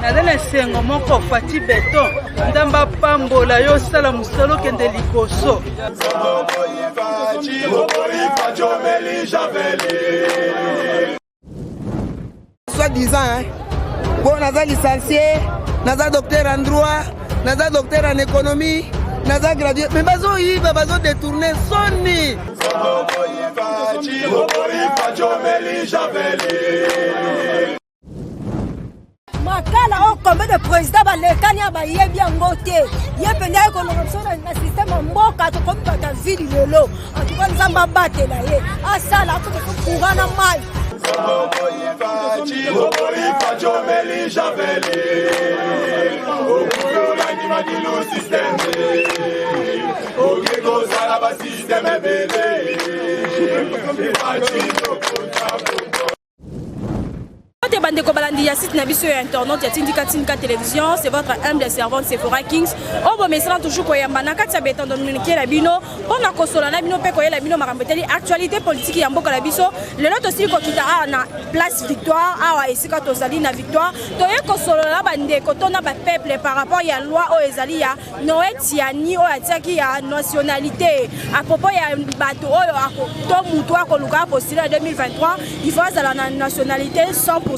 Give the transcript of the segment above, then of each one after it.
Naza na esengo moko Fatshi Beton, Nzambe apambola yo, osala mosala okende liboso. Soit disant, hein? Bon, naza licencié, naza docteur en droit, naza docteur en économie, naza gradué, mais bazo yiba, bazo détourner soni. Makala oyo combien de président balekani ya bayebi yango te ye mpenza aye kolonga biso na systeme ya mboka tokomi bato ya vili lelo antuka nzambe abatela ye asala akoki courant na mai. Mbote bandeko balandi ya site na biso ya internet ya Tindika Tindika Télévision, c'est votre humble servante Sephora Kings. Oyo bomesana toujours koyamba na kati ya beton dominique na bino mpo na kosola na bino mpe koyela bino makambo etali actualité politique ya mboka na biso. Lelo tosili kokita awa na place Victoire, awa esika tozali na Victoire, toye kosolola na bandeko to na bapeuple par rapport ya loi oyo ezali ya Noé Tiani oyo atiaki ya nationalité à propos ya bato oyo to mutu akoluka apostule na 2023, il faut azala na nationalité 100%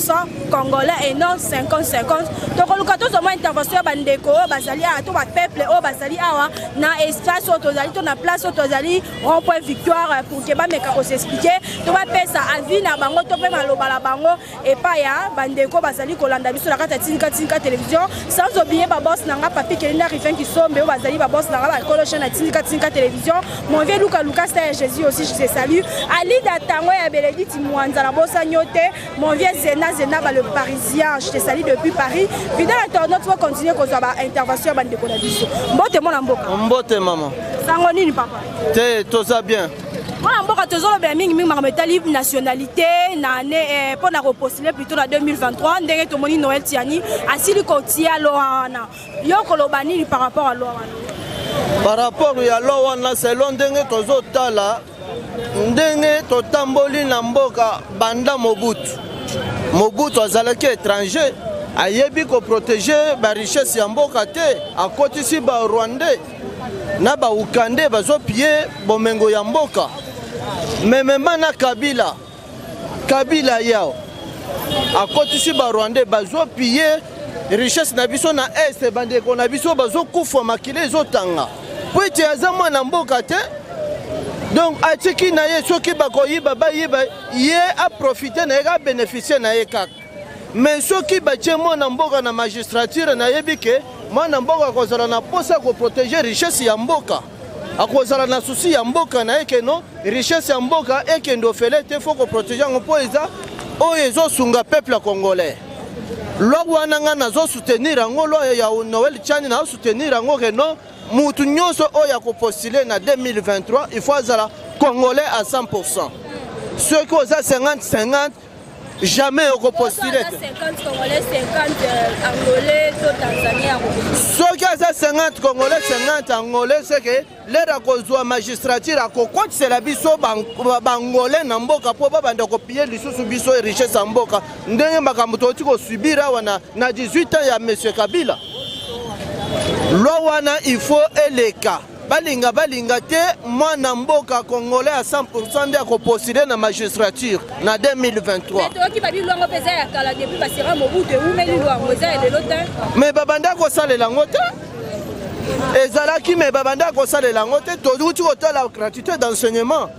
congolais et non 50-50. Tokoluka tozwa mwa intervention ya bandeko oyo bazali awa to bapeuple oyo bazali awa na espace oyo tozali to na place oyo tozali rond point Victoire pour ke bameka kosexplike to bapesa avis na bango to mpe maloba na bango epai ya bandeko bazali kolanda biso na kati ya Tindika Tindika Télévision, sans oublier baboss na nga Papi Kelinda, Rifin Kisombe oyo bazali baboss na nga bakolo chaîne ya Tindika Tindika Télévision. Mon vieux Luka Luka Star ya Jésus aussi, je te salue. Alida Tango ya Belediti Mwanza na bosani yo te. Mon vieux Zena Zena ba le Parisien, je te salue depuis Paris. Fidèle internaute, faut continuer kozwa ba intervention ya bandeko na biso. Mbote mwana mboka. Mbote mama. Sango nini papa? Te, toza bien. Mwana mboka, tozolobela mingimingi makambo etali nationalité na année mpo na kopostule plutôt na 2023. Ndenge tomoni Noël Tiani asili kotia loi wana, yo koloba nini par rapport à loi wana? Par rapport ya loi wana, selon ndenge tozotala, ndenge totamboli na mboka banda Mobutu, Mobutu azalaki étranger, ayebi koprotéger barichesse ya mboka te, akotisi Barwandais na Baougandais, bazopiller bomengo ya mboka. Memema na Kabila, Kabila yao akotisi Barwandais, bazopiller richesse na biso na Est. Bandeko na biso bazokufa, makili ezotanga po ete aza mwana mboka te. Donc atiki na ye, soki bakoyiba bayiba, ye aprofite na ye, abénéficie na ye kaka. Mais soki batie mwana mboka na magistrature, nayebi ke mwana mboka akozala na mposa ya koprotéger richesse ya mboka, akozala na souci ya mboka na ye ke non, richesse ya mboka ekende ofele te, faut koprotéger yango mpo eza oyo ezosunga peuple congolais. Loi wana nga nazosoutenir yango, loi ya Noël Tiani nazosoutenir yango ke non, mutu nyonso oyo akopostule na 2023, il faut azala congolais à 100. Soki oza 50 50, jamais okopostule te. 50 congolais, 50 angolais to tanzanien? Soki aza 50 congolais, 50 angolais, seke lere akozwa magistrature, akokotisela biso Bangolais na mboka mpo babanda kopiller lisusu biso richesse ya mboka, ndenge makambo touti kosubir awa na 18 ans ya monsieur Kabila. Loi wana il faut eleka, balinga balinga te, mwana mboka congolais ya 100 nde akopostule na magistrature na 2023. Toyoki babi loi yango mpe eza ya kala, depuis basera Mobutu, ewumeli. Loi yango eza ya lelo te. Mais babanda kosalela yango te, ezalaki, mais babanda kosalela yango te. Touti kotala gratuité d'enseignement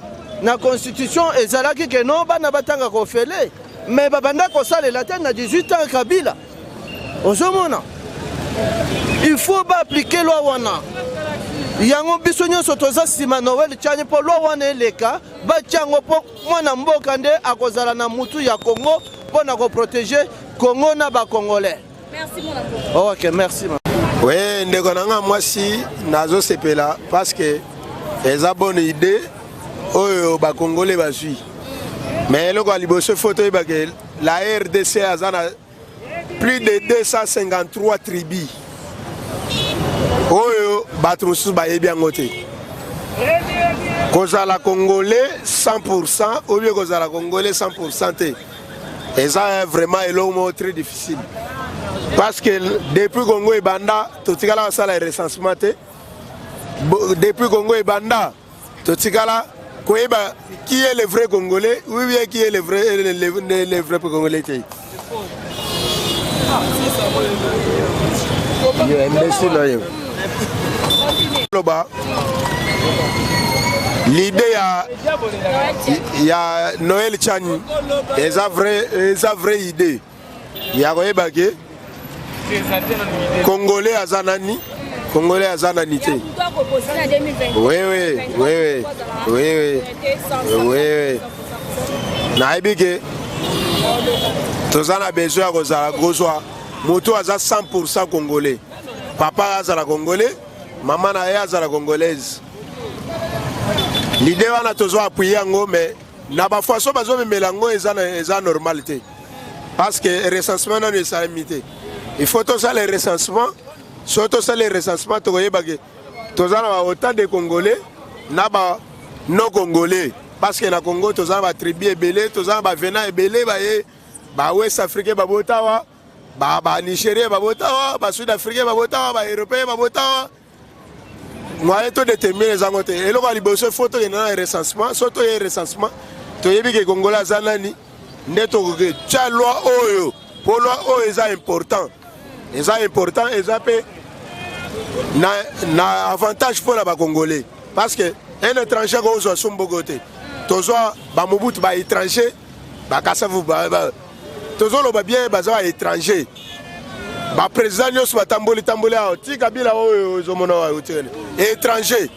na constitution, ezalaki ke non, bana batanga kofele, mais babanda kosalela te na 18 ans Kabila. Ozomona, il faut baappliquer loi wana. Yango biso nyonso toza nsima Noël Tiani mpo loi wana eleka, batia yango mpo mwana mboka nde akozala na mutu ya Congo mpo na koprotéger Congo na Bacongolais. Merci mwana mboka. Ok, merci ma. We ndeko na nga mwasi, nazosepela parce que eza bonne idée oyo Bakongole bazwi. Mais eloko ya liboso, faut toyeba ke la RDC aza na plus de 253 tribus oyo bato mosusu bayebi yango te. Kozala congolais 100 ou bien kozala congolais 100 te, eza vraiment eloko moko très difficile. Parce que depuis Congo ebanda totikala kosala recensement te. Depuis Congo ebanda totikala koyeba qui est le vrai Congolais ou bien qui est le vrai, le vrai Congolais te. Yo imbécile oyo. Loba l'idée ya Noël Tshiani eza vraie idée ya koyeba ke Congolais aza nani, Congolais aza nani te. Oui, nayebi ke toza na besoin ya kozala kozwa moto aza 100% congolais. Papa azala congolais, mama na ye azala congolaise. L'idée wana tozwa appuyer yango, mais na bafaçon bazomemela yango eza normal te, parce que recensement nano esalemi te. Il faut tosala recensement. So tosala recensement, tokoyeba ke toza na ba autant de Congolais na ba non congolais, parce que na Congo toza na batribu ebele, toza na bavenant ebele, baye bawest africain babotawa, banigérien babotawa, basud africain babotawa, baeuropéen babotawa. Moyen todéterminer ezango te. Eloko ya liboso, faut tokende na recensement. So toye recensement, toyebi ke Congolais aza nani, nde tokoki tia loi oyo, mpo loi oyo eza important, eza important, eza mpe na avantage mpo na bacongolais, parce que un étranger kozwa so mboka te. Tozwa bamobutu, baétranger, bakasavu, tozoloba bien, baza baétranger. Baprésident nyonso batamboli tamboli awa, ti Kabila oyo ozomona oyo tikene étranger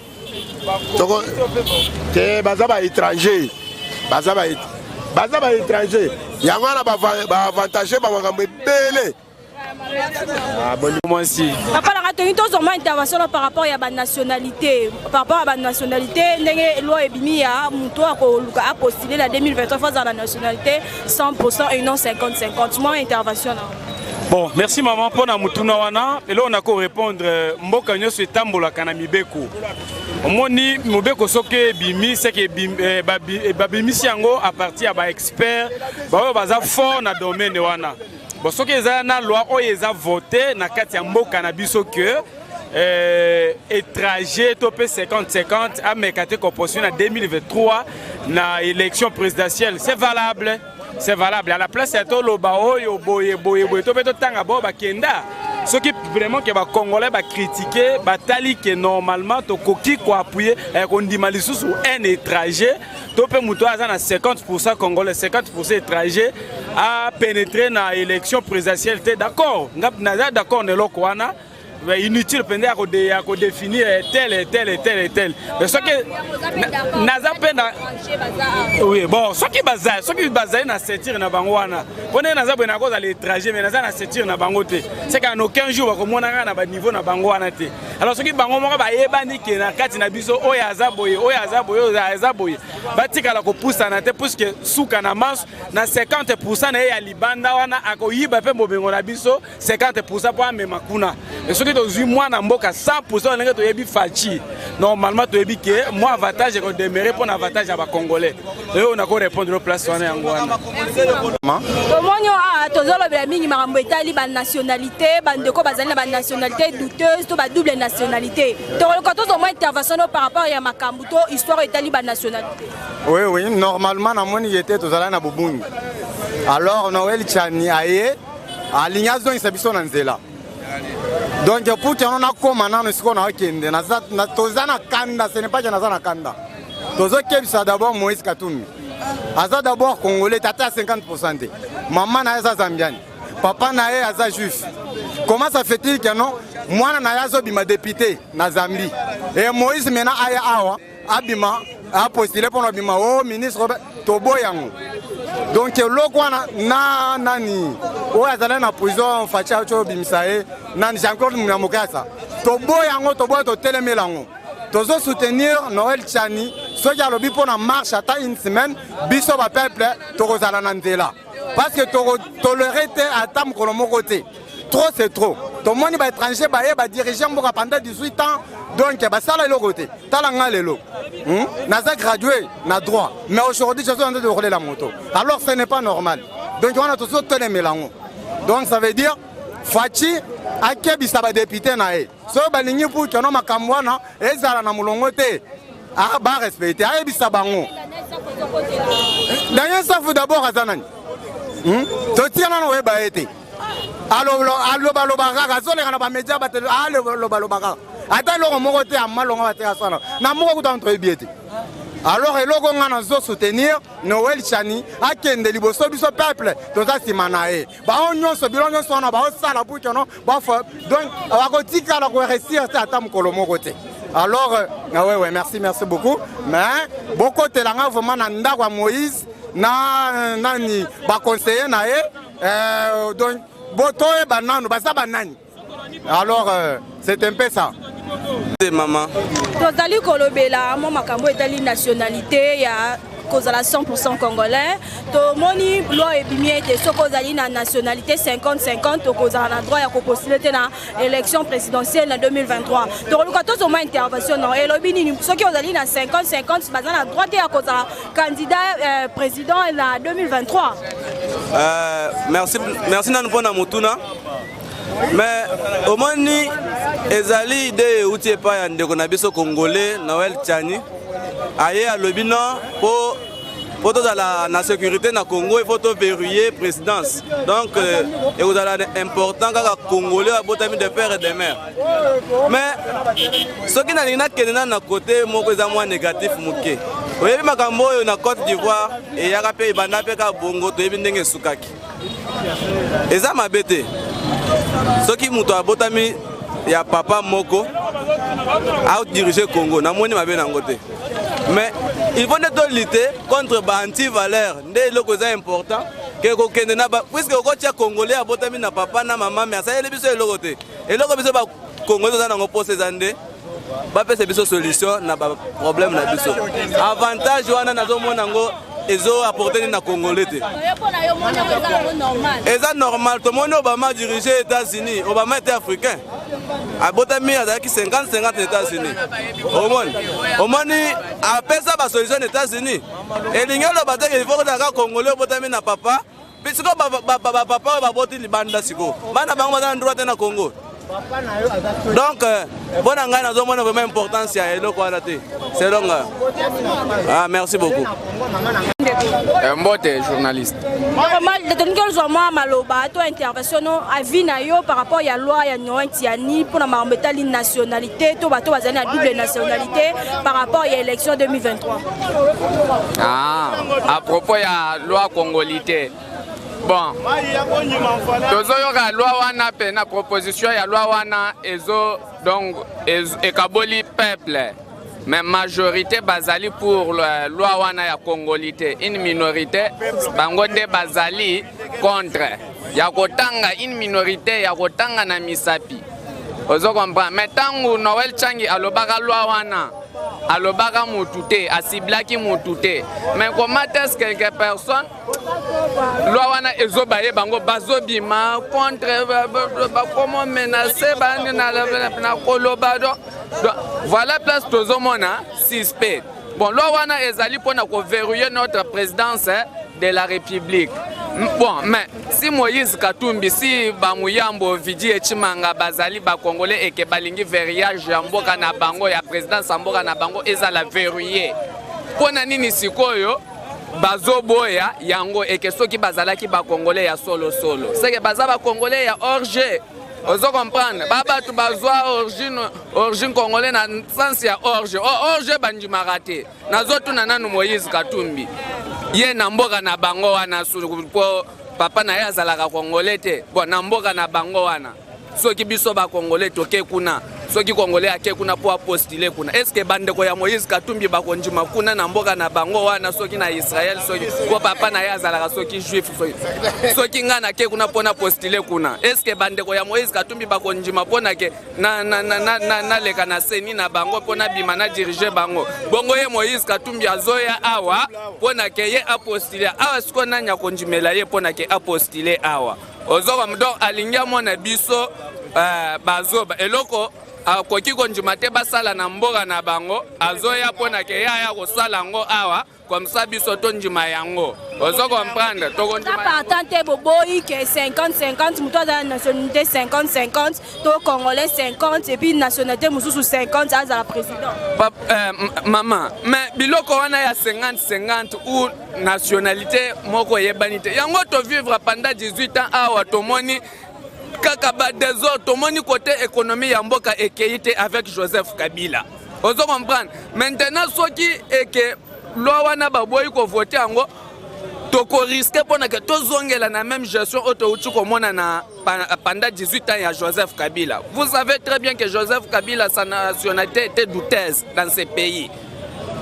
te, baza baétranger, baza baétranger. Yango wana baavantage bamakambo ebele. Mwasi. Papa nanga, tongi tozwa mwa intervention par rapport ya banationalité, par rapport ya banationalité, ndenge loi ebimi ya moto akoluka apostule na 2023, faut azala na nationalité 100% et non 50 50. Mwa intervention na. Bon, merci mama mpona motuna wana. Eloko na korépondre, mboka nyonso etambolaka na mibeko. Omoni, mobeko soki ebimi, seke babimisi yango à partir ya baexpert baoyo baza fort na domaine wana. Bon, soki eza na loi oyo eza vote na kati ya mboka na biso ke étranger to mpe 50-50 ameka te kopostule na 2023 na élection présidentielle, c'est valable, c'est valable. À la place ya toloba oyo boye boye boye to mpe totanga bao bakenda, soki vraiment ke bacongolais bacritiquer, batali ke normalement tokoki koappuyer, kondima lisusu un étranger to mpe moto aza na 50 congolais, 50 étranger apénétrer na élection présidentielle te, d'accord, naza d'accord na eloko wana. Inutile mpenza ya kodéfinir tel, tel, tel, tel. Mais soki naza mpe na, oui, bon, soki bazali na ceinture na bango wana, mpo ndenge naza boye, nakozala étranger, mais naza na ceinture na bango te. C'est qu'en aucun jour bakomona kaka na baniveau na bango wana te. Alors soki bango moko bayebani ke na kati na biso oyo aza boye, oyo aza boye, oyo aza boye, batikala kopusana te, puisque suka na maso na 50 na ye ya libanda wana akoyiba mpe bomengo na biso 50 mpo amema kuna. Soki tozwi mwana mboka 100, ndenge toyebi Fatshi, normalement toyebi ke mwa avantage ekodemeurer mpo na avantage ya bacongolais. Oyo nakorépondre place wana, yango wana. Tomoni awa tozolobela mingi makambo etali banationalité. Bandeko bazali na banationalité douteuse to badouble nationalité. Tokoluka tozwa mwa intervention no par rapport ya makambo to histoire etali banationalité. Oui, normalement namoni ye te, tozala na bobungi. Alors Noël Tshiani aye, alingi azongisa biso na nzela. Donc pour que nakóma nano sikoyo naokende, toza na kanda. Ce n'est pas que naza na kanda. Tozokebisa d'abord Moïse Katumbi, aza d'abord congolais, tata ya 50 te. Mama na ye aza zambiane, papa na ye aza juif. Comment ça fait-il que non, mwana na ye azobima député na Zambie e Moïse mena aya awa abima apostule mpona abima o ministre? Toboya yango. Donc eloko wana na nani oyo azali na prison, Fatshi auti obimisa ye, nani, Jean-Claude Munyamokasa, toboya yango, toboya, totelemela yango. Tozosoutenir Noël Tshiani. Soki alobi mpo na marche ata une semaine, biso bapeuple tokozala na nzela, parce que tokotolérer te ata mokolo moko te. Trop, c'est trop. Tomoni baétranger baye badirige mboka pendant 18 ans, donc basala eloko te. Tala nga lelo, Naza gradué na droit, mais aujourd'hui je suis en train de rouler la moto. Alors ce n'est pas normal. Donc wana tozotelemela yango. Donc ça veut dire Fatshi akebisa badepute na ye soki balingi pour keno makambo wana ezala na molongo te, barespecte, ayebisa bango. Daniel Safu d'abord aza nani? Totia nano oyeba ye te. Alobaloba kaka, azoleka na bamédia, alobaloba kaka, ata eloko moko te amalonga bateka asala na moko kuta toyebi ye te. Alors eloko nga nazo soutenir Noël Tshiani, akende liboso, biso peuple toza nsima na ye. Bango nyonso, bilo nyonso wana baosala pour keno donc bakotikala koréussir te ata mokolo moko te. Alors euh, ouais, ouais, merci, merci beaucoup. Mais bokotelanga vraiment na ndako ya Moïse na nani, baconseiller na ye, donc botoyeba nanu baza banani. Alors c'est un peu ça. Mama. Tozali kolobela mwa makambo etali nationalité ya kozala 100 congolais. Tomoni loi ebimi ete soki ozali na nationalité 50-50, tokozala na droit ya kopostule te na élection présidentielle na 2023. Tokoluka tozoma intervention no elobi nini. Soki ozali na 50-50, baza na droit te ya kozala candidat président na 2023? Merci, merci nanu mpona motuna. Mais omoni, ezali idée euti epai ya ndeko na biso congolais Noël Tshiani. Aye alobi non, mpo tozala na sécurité na Congo, il faut toverrouiller présidence. Donc ekozala important kaka congolais abotami de père et de mère. Mais soki nalingi nakende nanu na côté moko, eza mwa négatif moke. Oyebi makambo oyo na Côte d'Ivoire eyaka mpe ebanda mpe kaka bongo, toyebi ndenge esukaki. Eza mabe te soki moto abotami ya papa moko adirige Congo, namoni mabe nango te. Mais il faut nde tolutte contre baanti-valeur, nde eloko eza important ke kokende na, puisque okotia congolais abotami na papa na mama, mais asaleli biso eloko te. Eloko biso bacongolais toza nango mposa eza nde bapesa biso solution na baproblème na biso. Avantage wana nazomona yango ezo apporte nini na congolais te. Eza normal. Tomoni Obama dirige États-Unis. Obama était africain, abotami, azalaki 50 50 na États-Unis. Omoni, omoni apesa basolution na États-Unis. Elingi oloba te il faut kozalaka congolais obotami na papa. Sikoyo bapapa oyo baboti libanda, sikoyo bana bango baza na droit te na Congo. Donc mpo na ngai nazomona vraiment importance ya eloko wana te, selon ngai. Ah, merci beaucoup. Mbote journaliste. Tolingi ozwa mwa maloba to intervention no, avis na yo par rapport ya loi ya Noël Tshiani mpona makambo etali nationalité to bato bazali na double nationalité par rapport ya élection 2023. Ah, à propos ya loi congolité, bon, tozoyoka loi wana mpe na proposition ya loi wana ezo donc ekaboli peuple, mais majorité bazali pour loi wana ya congolité, une minorité bango nde bazali contre. Ya kotanga une minorité, ya kotanga na misapi, ozo comprendre. Mais ntango Noël Tshiani alobaka loi wana, alobaka mutu te, asiblaki mutu te. Mais comment est-ce quelque personne, loi wana ezobaye bango bazobima contre, bakoma menace na koloba? Donc voilà place tozomona suspect. Bon, loi wana ezali mpona koverrouiller notre présidence de la République. Bon, mais si Moïse Katumbi, si bamuyambo Vidiye Tshimanga bazali bacongolais eke balingi verrouillage ya mboka na bango, ya présidence ya mboka na bango ezala verrouillé, mpo na nini sikoyo bazoboya yango? Eke soki bazalaki bacongolais ya solosolo, seke baza bacongolais ya orge, ozo comprendre, ba bato bazwa origine congolais na sens ya orge, orge bandimaka te. Nazotuna nanu Moïse Katumbi, ye na mboka na bango wana, mpo papa na ye azalaka congolais te. Bon, na mboka na bango wana, soki biso bacongolais toke kuna, soki congolais ake kuna mpo apostule kuna, est-ce bandeko ya Moïse Katumbi bakondima kuna na mboka na bango wana, soki na Israel, soki mpo papa na ye azalaka soki juif, soki ngai nake kuna mpo na postule kuna, est-ce bandeko ya Moïse Katumbi bakondima mpo nake naleka na CENI na bango mpo nabima na dirige bango? Bongo ye Moïse Katumbi azoya awa mpo na ke ye apostule awa, sikoyo nani akondimela ye mpo na ke apostule awa? Ozoka donc alingi amona biso bazoba. Eloko akoki kondima te basala na mboka na bango, azoya mpo na ke ye aya kosala yango awa. Comme ça biso tondima yango. Ozo comprendre? Tokondima. Partant te boboyi ke 50 50 moto aza na nationalité 50 50 to congolais 50 et puis nationalité mosusu 50 azala président. Pap, euh, mama, mais biloko wana ya 50 50 ou nationalité moko eyebani te. Yango to vivre pendant 18 ans awa tomoni kaka ba désordre, tomoni côté économie ya mboka ekei te avec Joseph Kabila. Ozo comprendre? Maintenant soki eke loi wana baboyi kovote yango, tokoriske mpona ke tozongela na même gestion oyo touti komona na pendant 18 ans ya Joseph Kabila. Vous savez très bien que Joseph Kabila, sa nationalité était douteuse dans ce pays.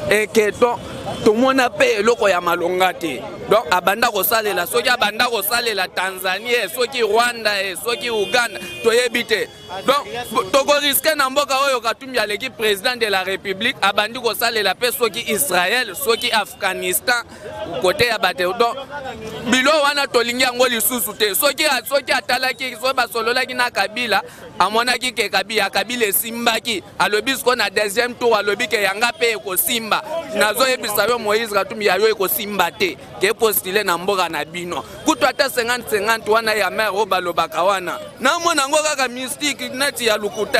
Et que donc tomona mpe eloko ya malonga te. Donc abanda kosalela, soki abanda kosalela Tanzanie, soki Rwanda, soki Uganda, toyebi te. Donc tokoriske na mboka oyo Katumbi aleki président de la République, abandi kosalela mpe soki Israël, soki Afghanistan, kote ya bato. Donc bilo wana tolingi yango lisusu te. Soki soki atalaki, soki basololaki na Kabila, amonaki ke Kabila, Kabila esimbaki, alobi siko na deuxième tour alobi ke yanga mpe ekosimba. Nazoyebisa yo Moïse Katumbi, ya yo ekosimba te, ke postule na mboka na bino. Kutu ata 50-50 wana ya maire oyo balobaka wana, namona yango kaka mystique neti ya lokuta.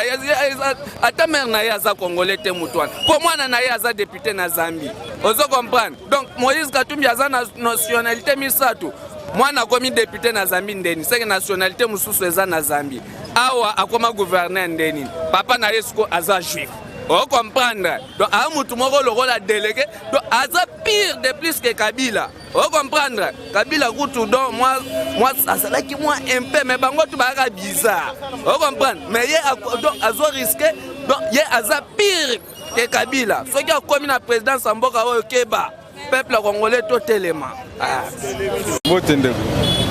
Ata maire na ye aza congolais te motu wana, mpo mwana na ye aza député na Zambie. Ozo comprendre? Donc Moïse Katumbi aza na nationalité misato. Mwana akomi député na Zambie ndeni, seke nationalité mosusu eza na Zambie. Awa akoma gouverneur ndeni, papa na ye siko aza juif. O comprendre? Donc aza mutu moko lokola délégué, donc aza pire de plus que Kabila. O comprendre? Kabila kutu donc moi moi azalaki moi un peu, mais bango tu bayaka bizarre. O comprendre? Mais ye donc azo risquer, donc ye aza pire que Kabila. Soki akomi na présidence ya mboka oyo, keba peuple congolais totelema. Mbote ndeko.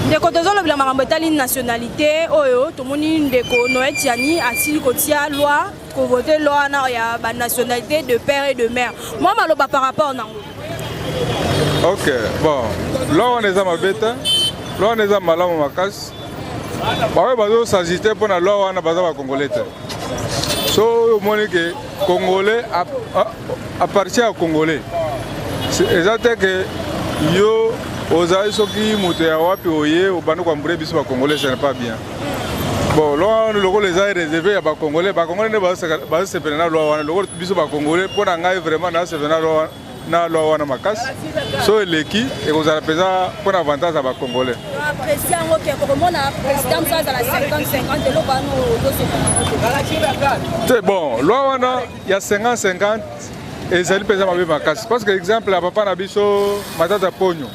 Ndeko, tozolobela makambo etali nationalité oyo tomoni ndeko Noël Tshiani asili kotia loi, kovote loi wana ya banationalité de père et de mère. Mwa maloba par rapport nango? Ok, bon, loi wana eza mabe te, loi wana eza malamu makasi. Baoyo bazosagite mpo na loi wana baza bacongolais te. So oyo omoni ke congolais appartient ya congolais, eza te ke yo ozali soki moto ya wapi oye obandi koambure biso bacongolais, ce n'est pas bien. Bon, loi wana lokola eza réservé ya bacongolais, bacongolais nde bazosepela na loi wana. Lokola biso bacongolais, mpo na ngai vraiment nazosepela na loi wana makasi. So eleki, ekozala mpenza mpo na avantage ya bacongolais. Apprécie yango ke komona président mosu azala 50 50, eloko wana ozosepela te? Bon, loi wana ya 50 50 ezali mpenza mabe makasi, parce que exemple ya papa na biso Matata Ponyo.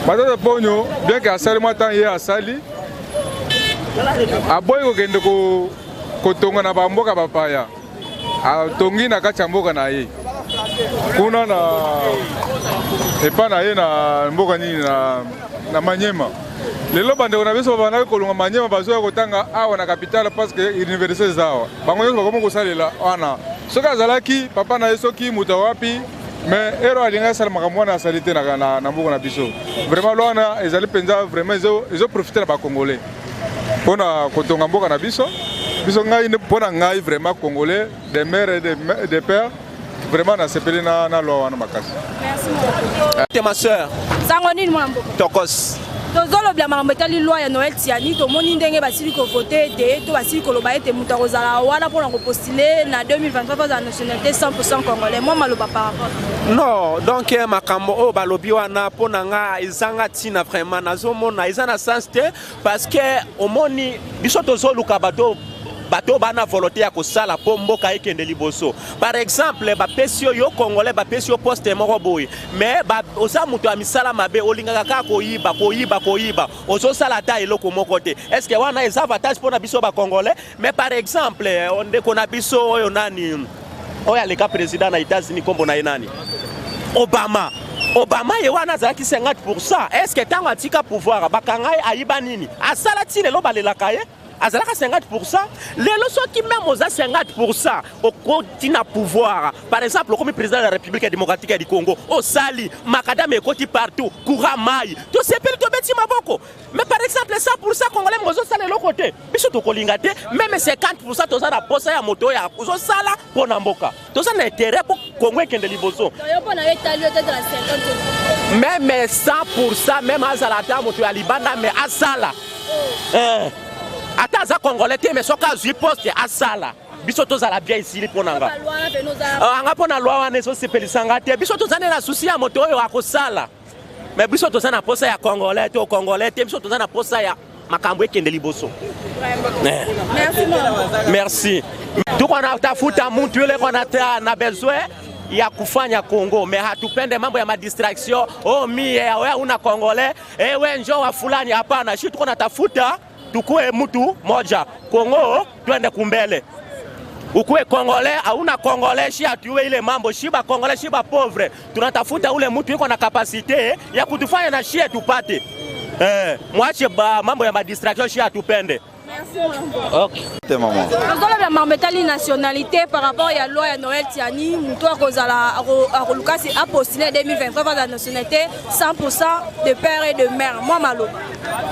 Matata Ponyo, bien ke asali mwa ntango, ye asali, aboyi kokende kotonga na bamboka bapaya, atongi na kati ya mboka na ye kuna na epa na ye na mboka nini na Manyema. Lelo bandeko na biso babandaki kolonga Manyema, bazoya kotanga awa na capitale parce que université eza awa. Bango nyonso bakomi kosalela wana. Soki azalaki papa na ye soki moto wapi, mais ero alingi asala makambo wana, asali te na mboka na biso. Vraiment loi wana ezali mpenza vraiment ezoprofite na bacongolais mpona kotonga mboka na biso. Biso ngai, mpo na ngai vraiment congolais de mère et de père, vraiment nasepeli na loi wana makasi. Merci. Te ma sœur. Sango nini, mwana mboka? Tokos. Tozolobela makambo etali loi ya Noël Tshiani. Tomoni ndenge basili kovote ete to basili koloba ete moto akozala wana mpona kopostule na 2023 azala nationalité 100 congolais. Mwa maloba par rapport? Non, donc makambo oyo balobi wana, mpo na nga ezanga ntina. Vraiment nazomona eza na sens te, parce que omoni biso tozoluka bato bana volonté ya kosala mpo mboka ekende liboso. Par exemple, bapesi yo, yo congolais, bapesi yo poste moko boye, mais oza moto ya misala mabe, olingaka kaka koyiba, koyiba, koyiba, ozosala ata eloko moko te. Est ce que wana eza avantage mpo na biso bacongolais? Mais par exemple, ndeko na biso oyo nani, oyo aleka président na États-Unis, nkombo na ye nani, Obama. Obama ye wana azalaki 50. Est ce que ntango atika pouvoir, bakanga ye ayiba nini? Asala ti lelo balelaka ye. Azalaka 50%. Lelo soki même oza 50%, okoti na pouvoir. Par exemple, okomi président de la République démocratique du Congo, osali macadam ekoti partout, courant, mai, tosepeli, tobeti maboko. Mais par exemple 100% congolais mozosala eloko te, biso tokolinga te. Même 50%, toza na posa ya moto oyo ozosala mpo na mboka. Toza na intérêt mpo Kongo ekende liboso. Même 100%, même azala ata moto ya libanda, mais asala. Eh, ata aza congolais te, mais soki azwi poste, asala, biso tozala bien. Esili mpo na nga. Anga mpo na loi wana ezosepelisa nga te. Biso toza nde na souci ya moto oyo akosala, mais biso toza na posa ya congolais te, congolais te. Biso toza na posa ya makambo ekende liboso. Merci. Tuko natafuta muntu yule kona na besoin ya kufanya Congo, mais hatupende mambo ya madistraction. Oh, mie we una congolais, eh, we njo wa fulani. Hapana, shi tuko natafuta tukue mtu moja, Congo twende kumbele. Ukuwe congolais auna congolais, shi atuwe ile mambo. Shi ba congolais, shi ba pauvre, tunatafuta ule mtu yuko na capacité ya kutufanya na shie tupate. Eh, mwache ba mambo ya madistraction, shi atupende. Okay. Tozolobela makambo etali nationalité par rapport ya loi ya Noël Tiani. Moto akozala akoluka si apostule 2023, aza nationalité 100% de père et de mère. Mwa maloba.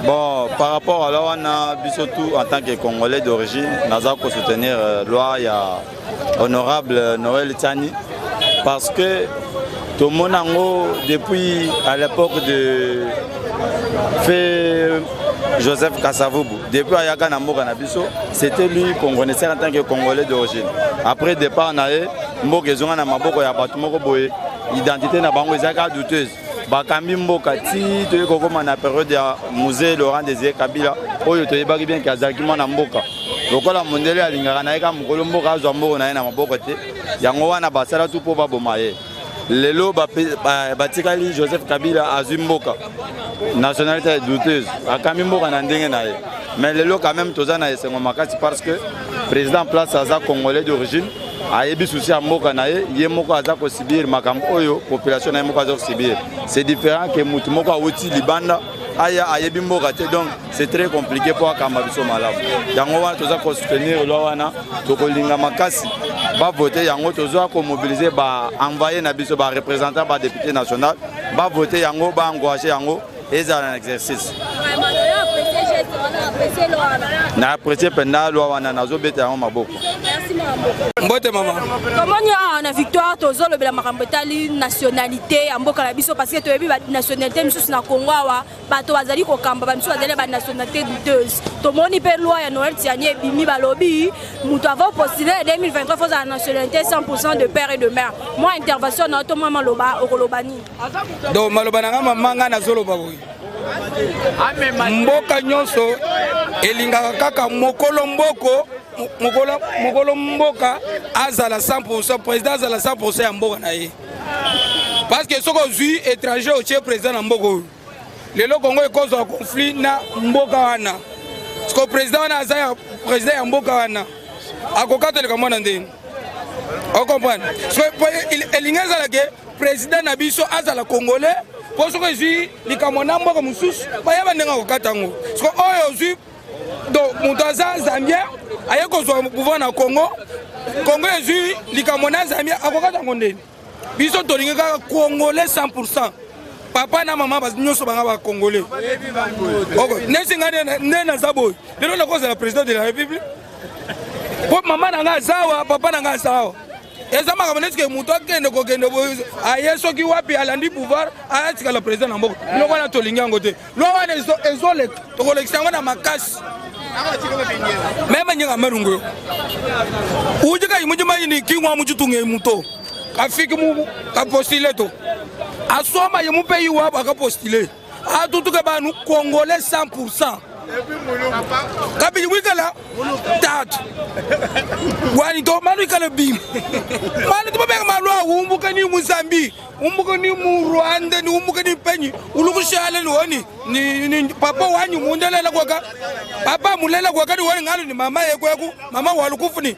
Bon, par rapport à loi wana, biso tout en tant que congolais d'origine, naza kosoutenir loi ya honorable Noël Tiani, parce que tomona yango depuis à l'époque de feu Joseph Kasavubu. Depuis ayaka na mboka na biso, c'était lui qu'on connaissait en tant que congolais d'origine. Après départ na ye, mboka ezonga na maboko ya bato moko boye, identité na bango ezalaka douteuse. Bakambi mboka ti toyei kokóma na période ya Mzee Laurent Désiré Kabila, oyo toyebaki bien ke azalaki mwana mboka. Lokola mondele alingaka na ye kaka mokolo mboka azwa mboko na ye na maboko te, yango wana basala tu mpo baboma ye. Lelo batikali Joseph Kabila azwi mboka, nationalité douteuse, akambi mboka na ndenge na ye. Mais lelo quand même toza na esengo makasi, parce que président en place aza congolais d'origine, ayebi souci ya mboka na ye. Ye moko aza kosubir makambo oyo population na ye moko aza kosubir. C'est différent ke mutu moko awuti libanda, aya, ayebi mboka te. Donc c'est très compliqué mpo akamba biso malamu. Yango wana toza kosoutenir loi wana, tokolinga makasi bavote yango. Tozwa komobiliser baenvoyé na biso, bareprésentant, badéputé national, bavote yango, baencourage yango, ezala na exercice. Na apprécie mpenza loi wana, nazobeta yango maboko. Mbote mama. Tomoni awa na Victoire, tozolobela makambo etali nationalité ya mboka na biso, parce que toyebi banationalité misusu na Congo awa. Bato bazali kokamba, bamisusu bazali na banationalité douteuse. Tomoni mpe loi ya Noël Tiani ebimi, balobi moto avant postule ya 2023 faut ozala nationalité 100% de père et de mère. Mwa intervention na yo to mwa maloba, okoloba nini? Donc maloba na nga mama, ngai nazoloba boye: mboka nyonso elingaka kaka mokolo mboko, mokolo mboka azala 100%, président azala 100% ya mboka na ye. Parce que soki ozwi étranger, otie président na mboka oyo, lelo Kongo ekozwa conflit na mboka wana. Siko président wana aza ya président ya mboka wana, akokateleka mwana ndenge ocomprendre. Elingi ezala ke président na biso azala congolais, mpo soki ezwi likambo na mboka mosusu, bayeba ndenge akokata yango. Siko oyo ozwi, donc moto aza zambien, aye kozwa pouvoir na Congo, Congo ezwi likambo na Zambie, akokata yango ndeni? Biso tolingi kaka congolais 100%, papa na mama nyonso banga bacongolais. Nesi ngai nde naza boye lelo, nakozala président de la République mpo mama na ngai aza awa, papa na ngai aza awa. Eza makambo neti ke moto akende kokende boye, aye soki wapi, alandi pouvoir, atikala président na mboka. Biloko wana tolingi yango te. Loi wana ezoleka, tokolekisa yango na makasi. Meme nyinga melungu yo uji kayi muji ni kingwa mujitunge muto kafiki mu kapostile to asoma ye mupeyi wabo akapostile atutuke banu congolais 100%. Kabili wikala tatu wani to manu ikala bima manu tubabenga malu awumbuka ni mu Zambie, umbuka ni mu Rwanda, ni umbuka ni penyi ulukushale ni woni ni papa wanyu mundelela kwaka, papa mulela kwaka ni woni ngalo ni mama yekweku mama walukufu ni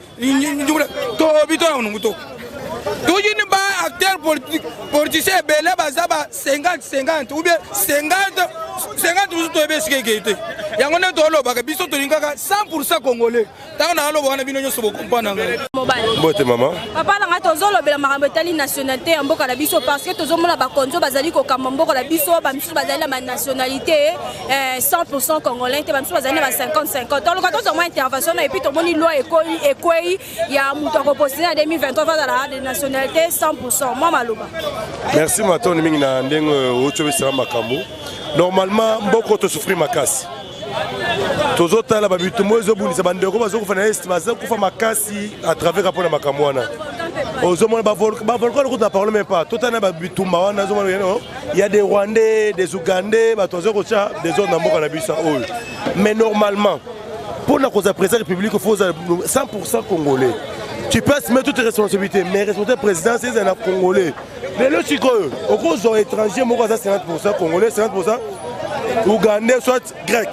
to bito na nungu to. Tujini ba acteur politicien ebele baza ba 50 50 ou bien 50 50 mosusu toyebi esika ekei te. Yango nde tolobaka biso tolingaka 100% congolais. Ntango naloba wana bino nyonso bokomprendre ngai. Mobali. Mbote mama. Papa na ngai, tozolobela makambo etali nationalité ya mboka na biso parce que tozomona bakonzi oyo bazali kokamba mboka na biso, bamisusu bazali na banationalité 100% congolais te, bamisusu bazali na ba 50 50. Toluka tozwa mwa intervention na, et puis tomoni loi ekwei ya moto akopostule na 2023 azala de nationalité 100%. Mwa maloba. Merci matoni mingi na ndenge outi obisaka makambo. Normalement mboko tosouffrir makasi, tozotala babitumba ezobundisa bandeko bazokufa na Est, bazokufa makasi à travers mpona makambo wana. Ozomona bavolcan lokuta na parle même pas. Totala na babitumba wana, ozomona il y a des Rwandais, des Ougandais, bato baza kotya désordre na mboka na biso oyo. Mais normalement, mpona kozala président République, faut ozala 100% congolais. Tu peux assumer toutes les responsabilités, mais responsabilité présidence ezala na congolais. Lelo sikoyo okozwa étranger moko aza 50% congolais, 50% ougandais, soit grec,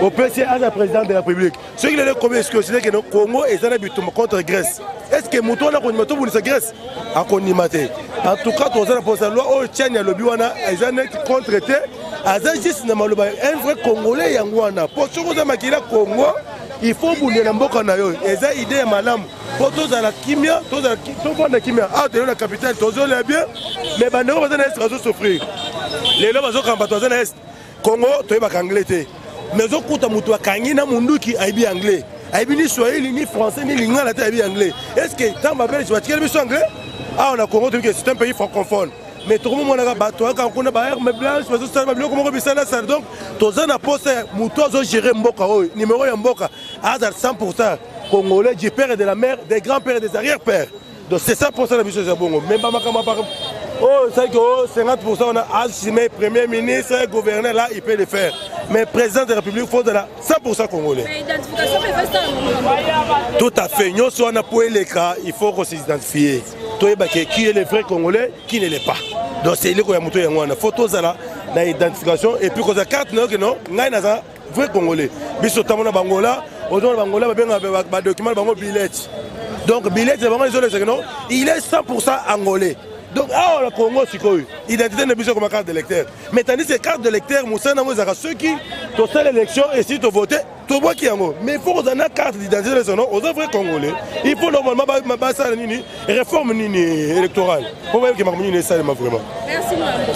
opesi aza président de la République. Soki lelo ekomi eske osile kende Congo eza na bitumba contre Grèce, est ce que moto wana akondima tobundisa Grèce? Akondima te. En tout cas, toza na mposa loi oyo Tiani alobi wana eza neti contre te, aza juste na maloba un vrai congolais. Yango wana, mpo soki oza makila Congo, il faut bundela mboka na yo. Eza idée ya malamu mpo tozala kimia, tovanda kimia. Awa toyo na capitale, tozolia bien, mais bandeko baza na Est bazosouffrir. Lelo bazokamba bato baza na Est. Congo toyebaka anglais te, mais ozokuta moto akangi na munduki ayebi anglais, ayebi ni swahili, ni français, ni lingala te, ayebi anglais. Est ce que ntango babelge batikeli biso anglais awa na Congo, toyebi ke c'est un pays francophone, mais tokomomonaka bato aka kuna baarme blanche bazosala babiloko moko bisalasala. Donc toza na posa ya moto azogere mboka oyo, numéro ya mboka azala 100% congolais, du père et de la mère, des grands pères et des arrière pères. Donc c'est 100% na biso eza bongo. Mais bamakambo oyo osalaki o 50% wana, assumer premier ministre, gouverneur, là il peut le faire, mais président de la République, faut ozala 100% congolais. Tout à fait, nyonso wana po eleka, il faut qu'on s'identifier, toyeba ke qui est le vrai congolais, qui ne l'est pas. Donc c'est eloko ya moto yango wana, faut tozala na identification et puis kozala carte na yo ke non, ngai naza vrai congolais. Biso tamona bangola, ozomona bangola babengaka badocument na bango billet. Donc billet na bango ezolekisaka non, il est 100% angolais. Donc awa na Congo sikoyo, identité na biso ekoma carte d'électeur, mais tandis que carte d'électeur, mosala nango ezalaka soki tosala élection, esi tovote, tobwaki yango. Mais il faut kozala na carte d'identité na sono oza vrai congolais. Il faut normalement basala nini, réforme nini électorale, mpo bayebike makambo nini esalema vraiment. Merci.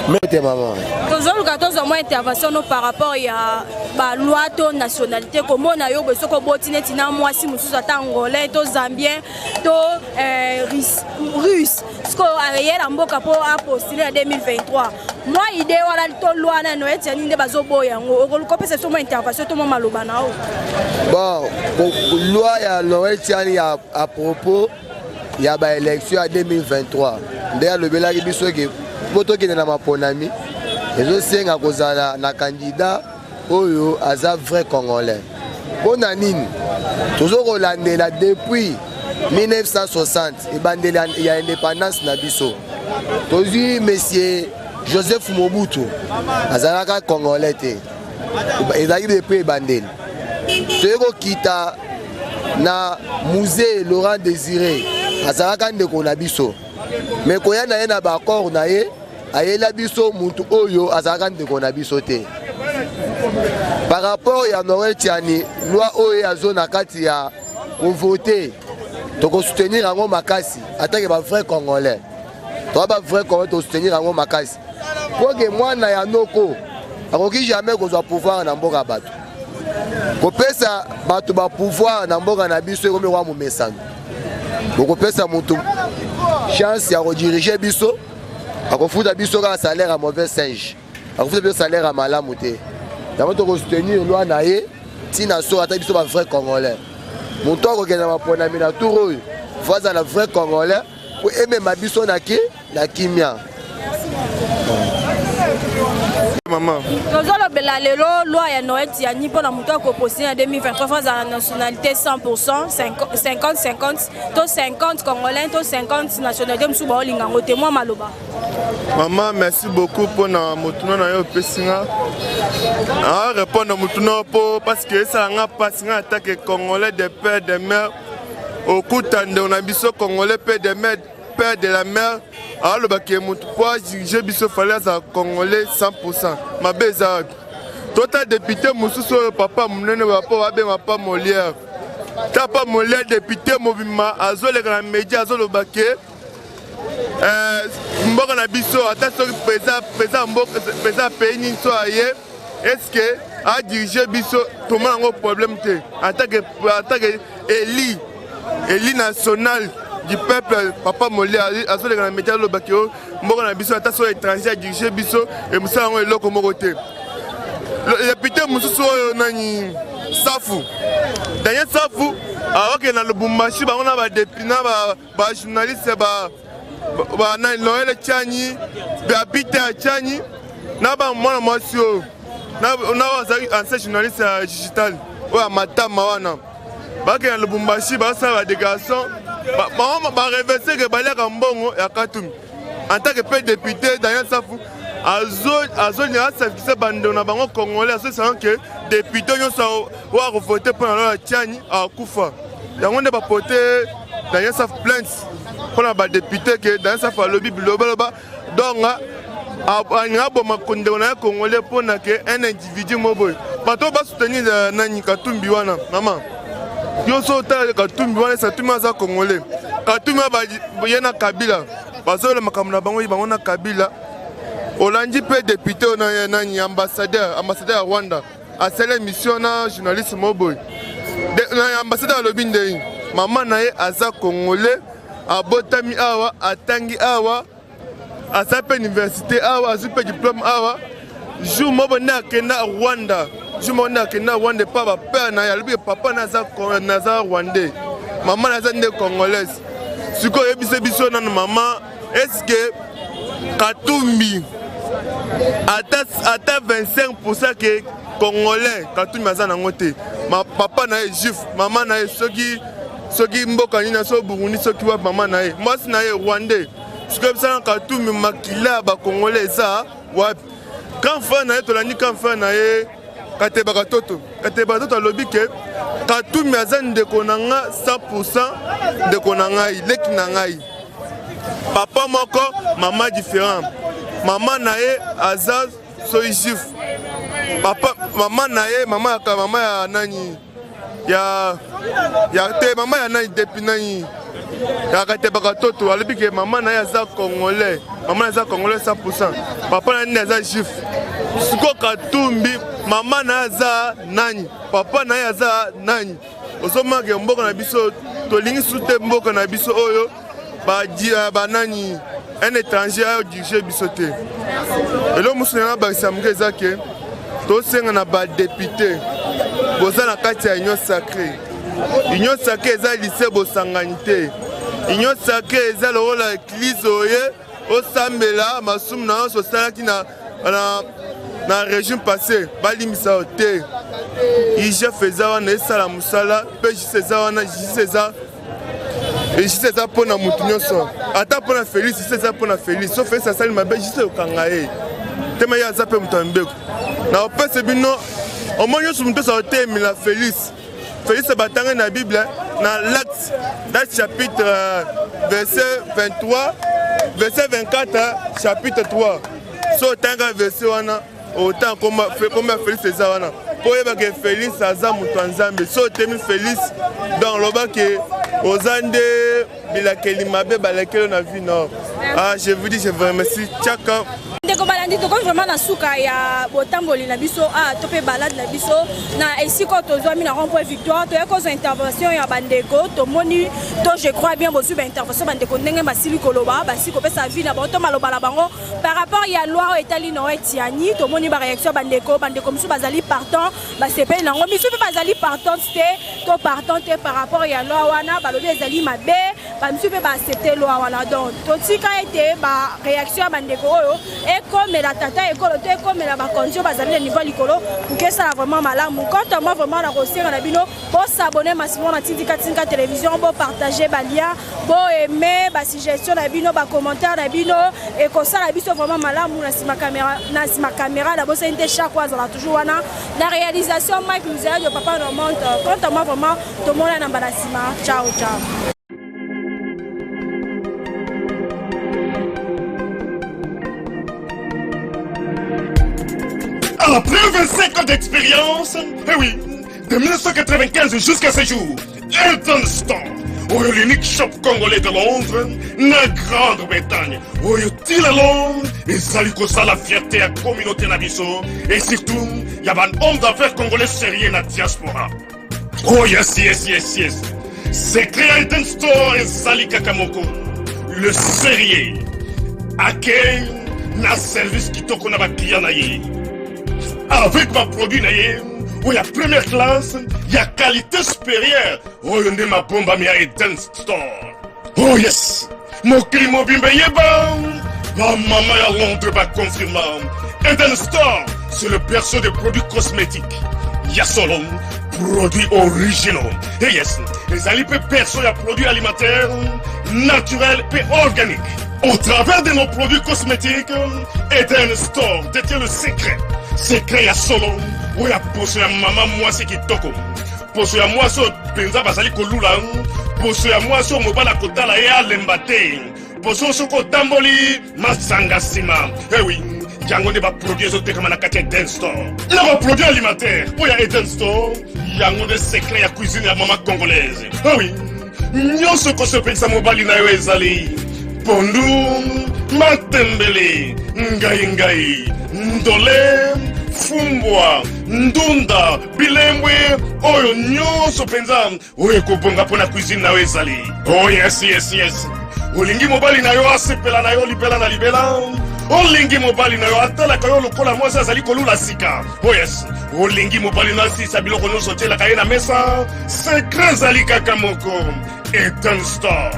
Mete mama. Tozoluka tozwa mwa intervention no par rapport ya baloi to nationalité. Komona yo boye, soki oboti neti na mwasi mosusu, ata angolais to zambien to russe, sikoyo ayela mboka mpo apostule na 2023, mwa idée wana to loi na Noël Tiani nde bazoboya yango. Okoluka opesa biso mwa intervention to mwa maloba na yo. Bon, loi ya Noël Tiani ya à propos ya baélection ya 2023 nde alobelaki biso ke mpo tokende na maponami, ezosenga kozala na candidat oyo aza vrai congolais. Mpo na nini? Tozo kolandela depuis 1960, ebandeli ya indépendance na biso, tozwi monsieur Joseph Mobutu, azalaka congolais te, ezalaki depuis ebandeli. Toye kokita na Mzee Laurent Désiré, azalaka ndeko na biso, mais koya na ye na baaccord na ye, ayela biso mutu oyo azalaka ndeko na biso te. Par rapport ya Noël Tiani, loi oyo azo na kati ya kovote, tokosoutenir yango makasi. Atake bavrai congolais, toza bavrai congolais, tosoutenir yango makasi mpo ke mwana ya noko akoki jamais kozwa pouvoir na mboka. Bato kopesa bato bapouvoir na mboka na biso ekomi kwa momesano. Bokopesa motu chance ya kodirige biso, akofuta biso kaka salaire ya mauvais singe, akofuta biso salaire ya malamu te. Yango tokosoutenir loi na ye ntina so. Ata biso bavrai congolais, moto akokende na maponami na tour oyo, faut azala vrai congolais po emema biso na ke na kimia. Mama. Tozolobela lelo loi ya Noël Tiani mpona moto akopostule na 2023, faut azala na nationalité 100, 50 50 to 50 congolais to 50 nationalité mosusu. Baolinga yango te. Mwa maloba. Mama, merci beaucoup mpona motuna na yo opesi nga arépondre motuna, mpo parce que esala nga mpasi nga atake congolais de père de mère, okuta ndeko na biso congolais père de mère. père de la mère aloba ke motu po adirige biso fale azala congolais 100 mabe eza wapi? Tota député mosusu oyo papa monene bapo babenga pa Molière, ta pa Molière député mobimba azoleka na media azoloba ke mboka na biso ata soki président mboka, président pays nini so aye, est-ce adirige biso, tomona yango problème te. Atake élu national du peuple, papa Molière azoleka na média alobaki o mboka na biso ata soki étranger adirige biso, emosala yango eloko moko te. Député mosusu oyo nani, Safu, Daniel Safu, awakende na Lubumbashi, bango na na bajournaliste banani, Noel Tshiani, Babita Tshiani na bamwana mwasi oyo na oyo azalaki ancien journaliste ya digital oyo ya matama wana, bakende na Lubumbashi, basala badéclaration, bango bareverse ke baliaka mbongo ya Katumbi. En tant que mpe député Daniel Safu azolinga asafise bandeko na bango congolais, azosanga ke député nyonso oyo akovote mpo na loi ya Tshiani akufa. Yango nde baporte Daniel Safu plainte mpona badéputé ke Daniel Safu alobi bilobaloba, donc alinga aboma ndeko na ye congolais mpona ke un individu mo boye. Bato basoutenir nani, Katumbi wana, mama yo so otala Katumbi wana, Katumbi aza congolais? Katumbi ye na Kabila bazoyola makambo na bango, ye bango na Kabila. Olandi mpe député oyo nani, ambassadeur ya Rwanda asali émission na journaliste mo boye. Ambassadeur alobi ndenge mama na ye aza congolais, abotami awa, atangi awa, aza mpe université awa, azwi mpe diplôme awa. Jour moko nde akenda Rwanda, jour moko nde akenda Rwanda epa bapère na ye, alobi papa na aza rwandais, mama na aza nde congolaise. Sikoyo oyebisa biso nano mama, est-ce Katumbi ata 25 ke congolais Katumbi aza nango te? Ma papa na ye juif, mama na ye soki mboka nini, so Burundi, soki wapi, mama na ye, mwasi na ye rwandais. Sikoyo ebisana Katumbi makila ya bacongolais eza wapi? Grand frère na ye, tolandi grand frère na ye Kateba Katoto, Kateba Katoto alobi ke Katumbi aza ndeko na nga 100, ndeko na ngai, leki na ngai, papa moko, mama différent. Mama na ye aza soki juif, papa mama na ye, mama ya mama ya nani ya te, mama ya nani, depuis nani ya Kateba Katoto alobi ke mama na ye aza congolais, mama na ye aza congolais 100, papa na ye nde aza juif. Siko Katumbi mama na ye aza nani, papa na ye aza nani? Ozomaka mboka na biso tolingi su te, mboka na biso oyo banani, un étranger ayo dirige biso te. Eloko mosusu nanga bakisa moke eza ke tosenga na badéputé boza na kati ya Union sacrée. Union sacrée eza lycée bosangani te. Union sacrée eza lokola église oye osambela masumu na nyonso osalaki na régime passé, balimbisa yo te. IGF eza wana esala mosala, mpe justice eza wana. Justice eza mpona motu nyonso, ata mpona Félix. Justice eza mpona Félix. So Félix asali mabe, justice okanga ye tema, ye aza mpe moto ya mibeko. Na opesa bino omoi nyonso, moto nyonso akotemela Félix. Félix batanga na Bible na l'Acte chapitre verset 23, verset 24, chapitre 3. So otanga verset wana, otanga kombo ya Félix eza wana mpo oyebake Félix aza moto ya Nzambe. So otemi Félix, donc lobake oza nde bilakeli mabe balakeli na vie nord. Ah, je vous dis, je vous remercie, tchaka. Ndeko balandi, tokomi vraiment na suka ya botamboli na biso a to mpe balade na biso na esika oyo tozwami na rond point Victoire. Toyaki kozwa intervention ya bandeko, tomoni to je crois bien bozwi baintervention bandeko ndenge basili koloba, basili kopesa avis na bango to maloba na bango par rapport ya loi oyo etali Noël Tshiani. Tomoni baréaction ya bandeko. Bandeko mosusu bazali partant, basepeli nango, misusu mpe bazali partante te to partant te par rapport ya loi wana, balobi ezali mabe. Bamisusu mpe baaccepte loi wana. Donc totika ete baréaction ya bandeko oyo ekomela tata ekolo to ekomela bakonzi oyo bazali na niveau likolo pour esala vraiment malamu. Quant à moi, vraiment nakosenga na bino bosabonner massivement na Tindika Tindika Télévision, bopartage balien, boaime, basuggestion na bino, bacommentaire na bino ekosala biso vraiment malamu. Na nsima caméra, na nsima caméra nabosani te chaque azala toujours wana na réalisation, Mike Luzeradio, papa Normand. Quant à moi, vraiment tomona na mbala nsima. Ciao ciao. Après 25 ans d'expérience, eh oui, de 1995 jusqu'à ce jour, Elton Store, oyo l'unique shop congolais de Londres, na Grande-Bretagne, oyo ti lelo ezali kosala fierté ya communauté na biso et surtout ya ba hommes d'affaires congolais sérieux na diaspora. Oh yes, yes, yes, yes. Secret ya Eden Store ezali kaka moko. Le sérieux. Accueil na service kitoko na ba clients na ye. Avec ba produits na ye oyo ya première classe ya qualité supérieure oyo nde mabombami ya Eden Store. Oh yes! Mokili mobimba eyeba bamama ya Londres baconfirma Eden Store, c'est le berceau des produits cosmétiques. Ya solo, produits originaux. Et yes, ezali mpe berceau ya produits alimentaires naturels mpe organiques. Au travers de nos produits cosmétiques, Eden Store détient le secret. Secret ya solo, oyo ya poso ya mama mwasi kitoko. Poso ya mwasi oyo mpenza bazali kolula, poso ya mwasi oyo mobali akotala ye alemba te, poso oyo soki otamboli masanga nsima. Ewi, yango nde baproduit ezotekama na kati ya Eden Store. Na baproduit alimentaire oyo ya Eden Store, yango nde secret ya cuisine ya mama congolaise. Ewi, nyonso kosepelisa mobali na yo ezali pondu, matembele, ngai ngai, ndole, fumbwa, ndunda, bilembwe, oyo nyonso mpenza oyo ekobonga mpo na cuisine na yo ezali. Oh yes, yes, yes. Olingi mobali na yo asepela na yo libela na libela? Olingi mobali na yo atalaka yo lokola mwasi azali kolula sika? Oh yes. Olingi mobali na yo asilisa biloko nyonso otielaka ye na mesa? Secret ezali kaka moko, Eden Store.